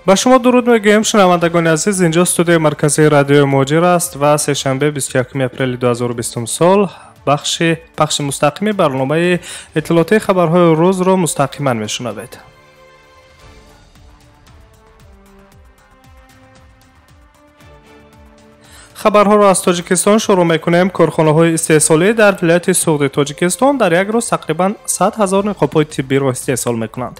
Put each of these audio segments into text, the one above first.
Ба шумо дуруд мегӯем, шунавандагони азиз. Инҷо студияи марказии радиои Муҳоҷир аст ва сешанбе 21 апрели 2020 сол бахши пахши мустақими барномаи иттилоотии хабарҳои рӯзро мустақиман мешунавед. Хабарҳоро аз Тоҷикистон шурӯъ мекунем. Корхонаҳои истеҳсолӣ дар вилояти Суғди Тоҷикистон дар як рӯз тақрибан 100 ҳазор ниқобҳои тиббиро истеҳсол мекунанд.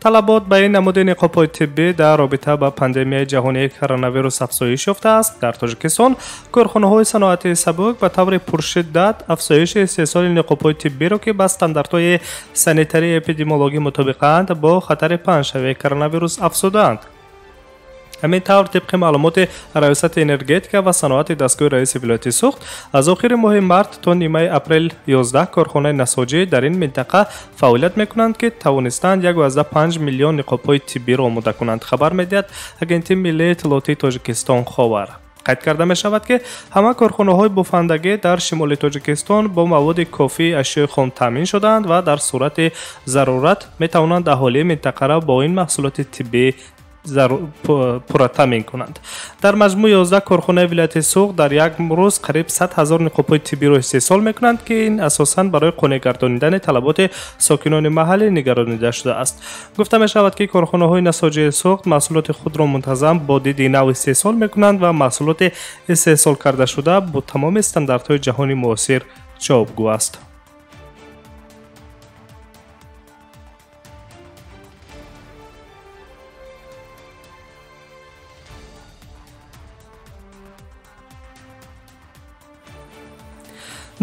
Талабот ба ин намуди ниқобҳои тиббӣ дар робита ба пандемияи ҷаҳонии коронавирус афзоиш ёфтааст. Дар Тоҷикистон корхонаҳои саноатии сабук ба таври пуршиддат афзоиши истеҳсоли ниқобҳои тиббиро, ки ба стандартҳои санитарии эпидемиологӣ мутобиқанд, бо хатари паҳншавии коронавирус афзудаанд. Ҳамин тавр, тибқи маълумоти Раёсати энергетика ва саноати дастгоҳи раиси вилояти Суғд, аз охири моҳи март то нимаи апрел 11 корхонаи насоҷӣ дар ин минтақа фаъолият мекунанд, ки тавонистанд 1,5 миллион ниқобҳои тиббиро омода кунанд, хабар медиҳад Агентии миллии иттилоотии Тоҷикистон Ховар. Қайд карда мешавад, ки ҳама корхонаҳои бофандагӣ дар шимоли Тоҷикистон бо маводи кофии ашёи хом таъмин шудаанд ва дар сурати зарурат метавонанд аҳолии минтақаро бо ин маҳсулоти тиббӣ пурра таъмин кунанд. Дар маҷмӯъ 11 корхонаи вилояти Суғд дар як рӯз қариб 100 ҳазор ниқобҳои тиббиро истеҳсол мекунанд, ки ин асосан барои қонеъ гардонидани талаботи сокинони маҳаллӣ нигаронида шудааст. Гуфта мешавад, ки корхонаҳои насоҷии Суғд маҳсулоти худро мунтазам бо диди нав истеҳсол мекунанд ва маҳсулоти истеҳсол кардашуда бо тамоми стандартҳои ҷаҳони муосир ҷавобгӯ аст.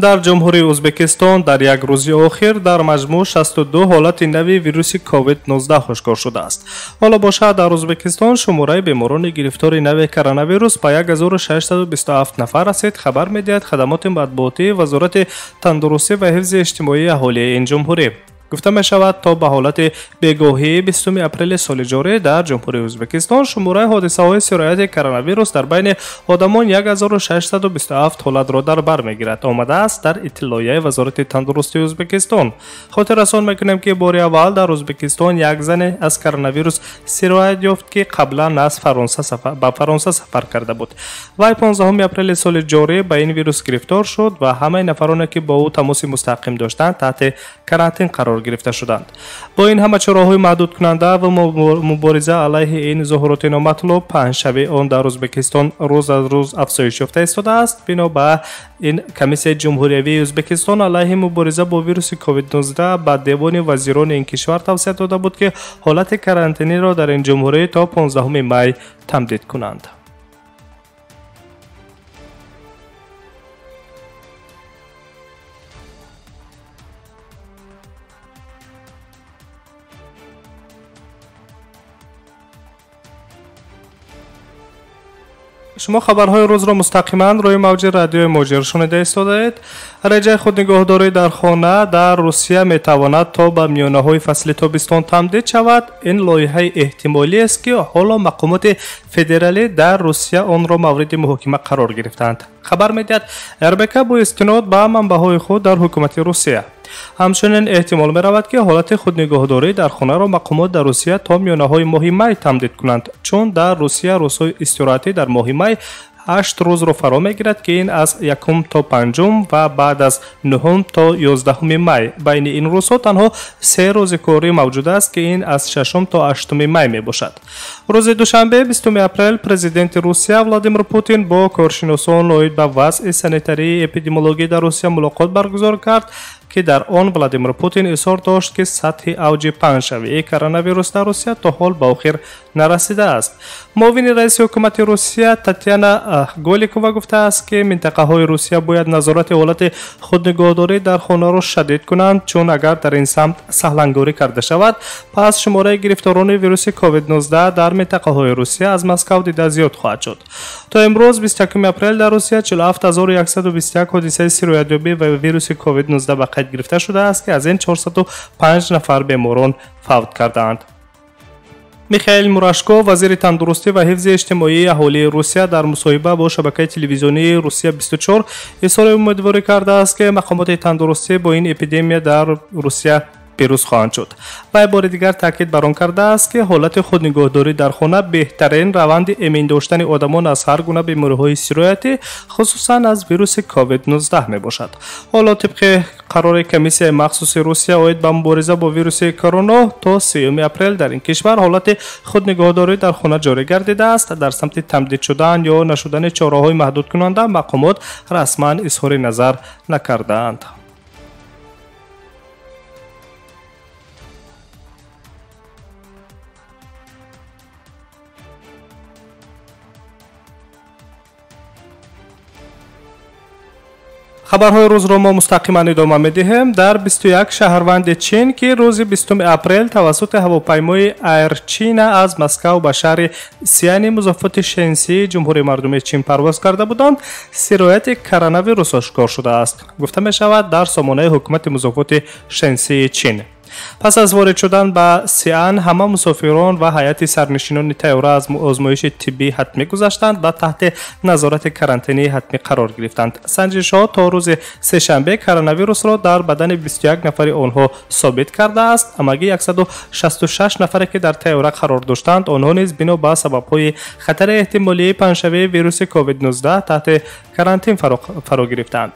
Дар Ҷумҳурии Ӯзбекистон дар як рӯзи охир дар маҷмӯъ 62 ҳолати нави вируси COVID-19 ошкор шудааст. Ҳоло бошад, дар Ӯзбекистон шумораи беморони гирифтори нави коронавирус ба 1627 нафар расид, хабар медиҳад хадамоти матбуотии Вазорати тандурустӣ ва ҳифзи иҷтимоии аҳолии ин ҷумҳурӣ. Гуфта мешавад, то ба ҳолати бегоҳии 20 апрели соли ҷорӣ дар Ҷумҳурии Ӯзбекистон шумораи ҳодисаҳои сирояти коронавирус дар байни одамон 1627 ҳолатро дар бар мегирад, омадааст дар иттилоияи Вазорати тандурустии Ӯзбекистон. Хотиррасон мекунем, ки бори аввал дар Ӯзбекистон як зане аз коронавирус сироят ёфт, ки қаблан аз ба Фаронса сафар карда буд. Вай 15 апрели соли ҷорӣ ба ин вирус гирифтор шуд ва ҳамаи нафароне, ки бо ӯ тамоси мустақим доштанд, таҳти карантин қарор гирифта шуданд. Бо ин ҳама чораҳои маҳдудкунанда ва мубориза алайҳи ин зуҳуроти номатлуб, паҳншавии он дар Ӯзбекистон рӯз аз рӯз афзоиш ёфта истодааст. Бино ба ин, Комиссияи ҷумҳуриявии Ӯзбекистон алайҳи мубориза бо вируси COVID-19 ба Девони вазирони ин кишвар тавсия дода буд, ки ҳолати карантиниро дар ин ҷумҳурӣ то 15 май тамдид кунанд. Шумо хабарҳои рӯзро мустақиман рӯи мавҷи радиои Муҳоҷир шунида истодаед. Реҷаи худнигаҳдорӣ дар хона дар Русия метавонад то ба миёнаҳои фасли тобистон тамдид шавад. Ин лоиҳаи эҳтимолӣ аст, ки ҳоло мақомоти федералӣ дар Русия онро мавриди муҳокима қарор гирифтаанд, хабар медиҳад РБК бо истинод ба манбаъҳои худ дар ҳукумати Русия. Ҳамчунин эҳтимол меравад, ки ҳолати худнигаҳдорӣ дар хонаро мақомот дар Русия то миёнаҳои моҳи май тамдид кунанд, чун дар Русия рӯзҳои истироҳатӣ дар моҳи май 8 рӯзро фаро мегирад, ки ин аз 1 то 5 ва баъд аз 9 то 11 май. Байни ин рӯзҳо танҳо 3 рӯзи корӣ мавҷуд аст, ки ин аз 6 то 8 май мебошад. Рӯзи душанбе 20 апрел президенти Русия Владимир Путин бо коршиносон оид ба вазъи санитарии эпидемиологӣ дар Русия мулоқот баргузор кард, ки дар он Владимир Путин изҳор дошт, ки сатҳи авҷи паҳншавии коронавирус дар Русия то ҳол ба охир нарасидааст. Муовини раиси ҳукумати Русия Татьяна Голикова гуфтааст, ки минтақаҳои Русия бояд назорати ҳолати худнигаҳдорӣ дар хонаро шадид кунанд, чун агар дар ин самт саҳлангорӣ карда шавад, пас шумораи гирифторони вируси COVID-19 дар минтақаҳои Русия аз Москав дида зиёд хоҳад шуд. То имрӯз 21 апрел дар Русия 47121 ҳодисаи сироятёбӣ ва вируси COVID-19 ба қайд гирифта шудааст, ки аз ин 405 нафар беморон фавт кардаанд. Михаил Мурашко, вазири тандурустӣ ва ҳифзи иҷтимоии аҳолии Русия, дар мусоҳиба бо шабакаи телевизионии Русия 24 изҳори умедворӣ кардааст, ки мақомоти тандурустӣ бо ин эпидемия дар Русия пирӯз хоҳанд шуд. Вай бори дигар таъкид бар он кардааст, ки ҳолати худнигоҳдорӣ дар хона беҳтарин раванди эмин доштани одамон аз ҳар гуна бемориҳои сироятӣ, хусусан аз вируси COVID-19 мебошад. Ҳоло тибқи қарори комиссияи махсуси Русия оид ба мубориза бо вируси корона то 3 апрел дар ин кишвар ҳолати худнигоҳдорӣ дар хона ҷорӣ гардидааст. Дар самти тамдид шудан ё нашудани чораҳои маҳдудкунанда мақомот расман изҳори назар накардаанд. Хабарҳои рӯзро мо мустақиман идома медиҳем. Дар 21 шаҳрванди Чин, ки рӯзи 20 апрел тавассути ҳавопаймои Air China аз Москав ба шаҳри Сиани музофоти Шенсии Ҷумҳурии Мардумии Чин парвоз карда буданд, сирояти коронавирус ошкор шудааст. Гуфта мешавад дар сомонаи ҳукумати музофоти Шенсии Чин. Пас аз ворид шудан ба Сиан ҳама мусофирон ва ҳайати сарнишинони тайёра аз озмоиши тиббӣ ҳатмӣ гузаштанд ва таҳти назорати карантинии ҳатмӣ қарор гирифтанд. Санҷишҳо то рӯзи сешанбе коронавирусро дар бадани 21 нафари онҳо собит кардааст. Ҳамагӣ 166 нафаре, ки дар тайёра қарор доштанд, онҳо низ бино ба сабабҳои хатари эҳтимолии паҳншавии вируси COVID-19 таҳти карантин фаро гирифтанд.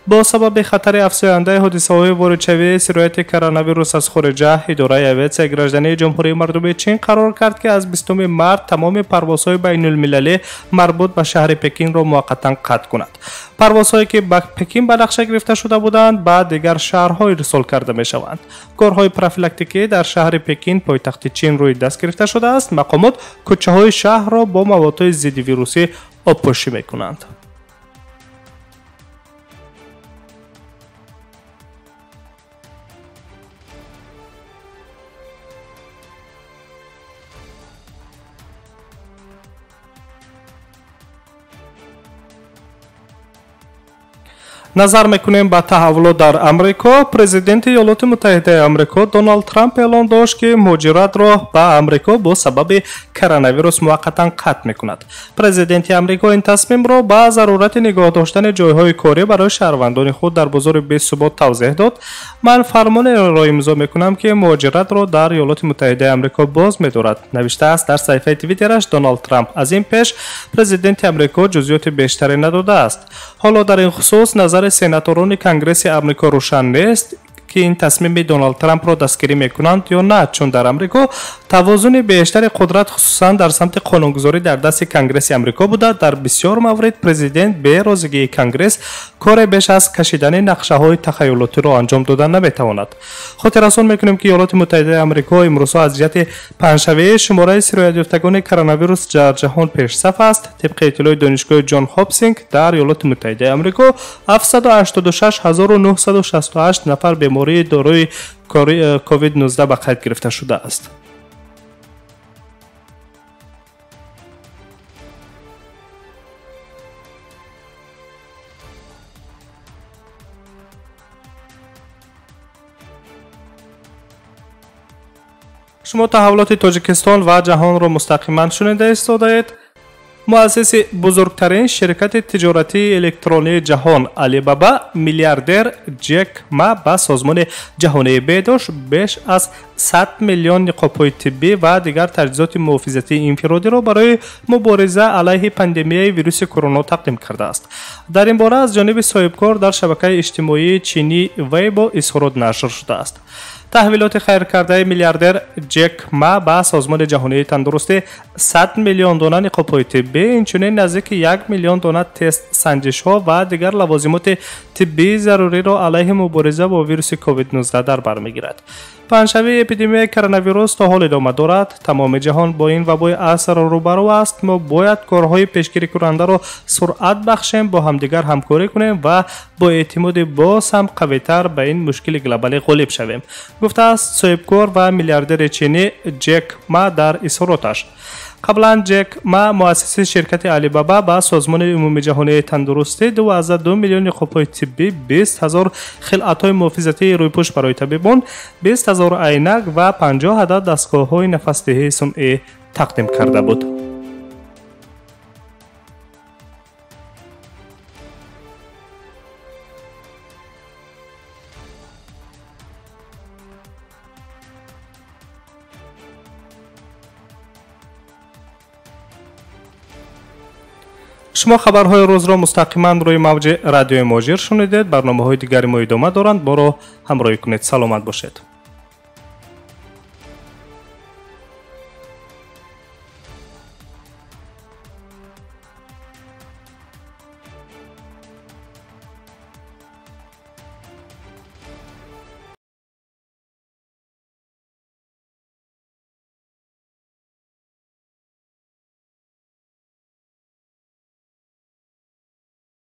Бо сабаби хатари афзояндаи ҳодисаҳои воридшавии сирояти коронавирус аз хориҷа, идораи авиатсияи граждании Ҷумҳурии Мардумии Чин қарор кард, ки аз 20 март тамоми парвозҳои байнулмилалӣ марбут ба шаҳри Пекинро муваққатан қатъ кунад. Парвозҳое, ки ба Пекин ба нақша гирифта шуда буданд, ба дигар шаҳрҳо ирсол карда мешаванд. Корҳои профилактикӣ дар шаҳри Пекин, пойтахти Чин, рӯи даст гирифта шудааст. Мақомот кӯчаҳои шаҳрро бо маводҳои зиддивирусӣ обпошӣ мекунанд. Назар мекунем ба таҳаввулот дар Амрико. Президенти Иёлоти Муттаҳидаи Амрико Доналд Трамп эълон дошт, ки муҳоҷиратро ба Амрико бо сабаби коронавирус муваққатан қатъ мекунад. Президенти Амрико ин тасмимро ба зарурати нигоҳ доштани ҷойҳои корӣ барои шаҳрвандони худ дар бозори бесубот тавзеҳ дод. Ман фармонеро имзо мекунам, ки муҳоҷиратро дар Иёлоти Муттаҳидаи Амрико боз медорад, навиштааст дар саҳифаи Твиттераш Доналд Трамп. Аз ин пеш президенти Амрико ҷузъиёти бештаре надодааст. Ҳоло дар ин хусус назари сенаторони Конгресси Амрико рӯшан нест, ки ин тасмими Доналд Трампро дастгирӣ мекунанд ё на, чун дар Амрико тавозуни бештари қудрат, хусусан дар самти қонунгузорӣ, дар дасти Конгресси Амрико буда, дар бисёр маврид президент бе розигии Конгресс коре беш аз кашидани нақшаҳои тахайюлотиро анҷом дода наметавонад. Хотиррасон мекунем, ки Иёлоти Муттаҳидаи Амрико имрӯзҳо аз ҷиҳати паҳншавии шумораи сироятёфтагони коронавирус дар ҷаҳон пешсаф аст. Тибқи иттилои донишгоҳи Ҷон Хопсинг, дар Иёлоти Муттаҳидаи Амрико 786 968 нафар бемории дорои COVID-19 ба қайд гирифта шудааст. Шумо таҳаввулоти Тоҷикистон ва ҷаҳонро мустақиман шунида истодаед. Муассиси бузургтарин ширкати тиҷоратии электронии ҷаҳон Алибаба, миллиардер Ҷек Ма ба Созмони Ҷаҳонии Беҳдошт беш аз 100 миллион ниқобҳои тиббӣ ва дигар таҷҳизоти муҳофизатии инфиродиро барои мубориза алайҳи пандемияи вируси корона тақдим кардааст. Дар ин бора аз ҷониби соҳибкор дар шабакаи иҷтимоии чинӣ Weibo изҳорот нашр шудааст. Таҳвилоти хайркардаи миллиардер Ҷек Ма ба Созмони Ҷаҳонии Тандурустӣ 100 миллион дона ниқобҳои тиббӣ, инчунин наздики 1 миллион дона тест санҷишҳо ва дигар лавозимоти тиббии заруриро алайҳи мубориза бо вируси COVID-19 дар бар мегирад. Паҳншавии эпидемияи коронавирус то ҳол идома дорад. Тамоми ҷаҳон бо ин вабои аср рӯбарӯ аст. Мо бояд корҳои пешгирикунандаро суръат бахшем, бо ҳамдигар ҳамкорӣ кунем ва бо эътимоди боз ҳам қавитар ба ин мушкили глобалӣ ғолиб шавем, гуфтааст соҳибкор ва миллиардери чинӣ Ҷек Ма дар изҳороташ. Қаблан Ҷек Ма, муассиси ширкати Алибаба, ба Созмони Умумиҷаҳонии Тандурустӣ 2,2 миллион ниқобҳои тиббӣ, 20 ҳазор хилъатҳои муҳофизатии рӯйпӯш барои табибон, 20 ҳазор айнак ва 50 адад дастгоҳҳои нафасдиҳии сунъӣ тақдим карда буд. Шумо хабарҳои рӯзро мустақиман рӯи мавҷи радиои Муҳоҷир шунидед. Барномаҳои дигари мо идома доранд. Моро ҳамроҳӣ кунед. Саломат бошед.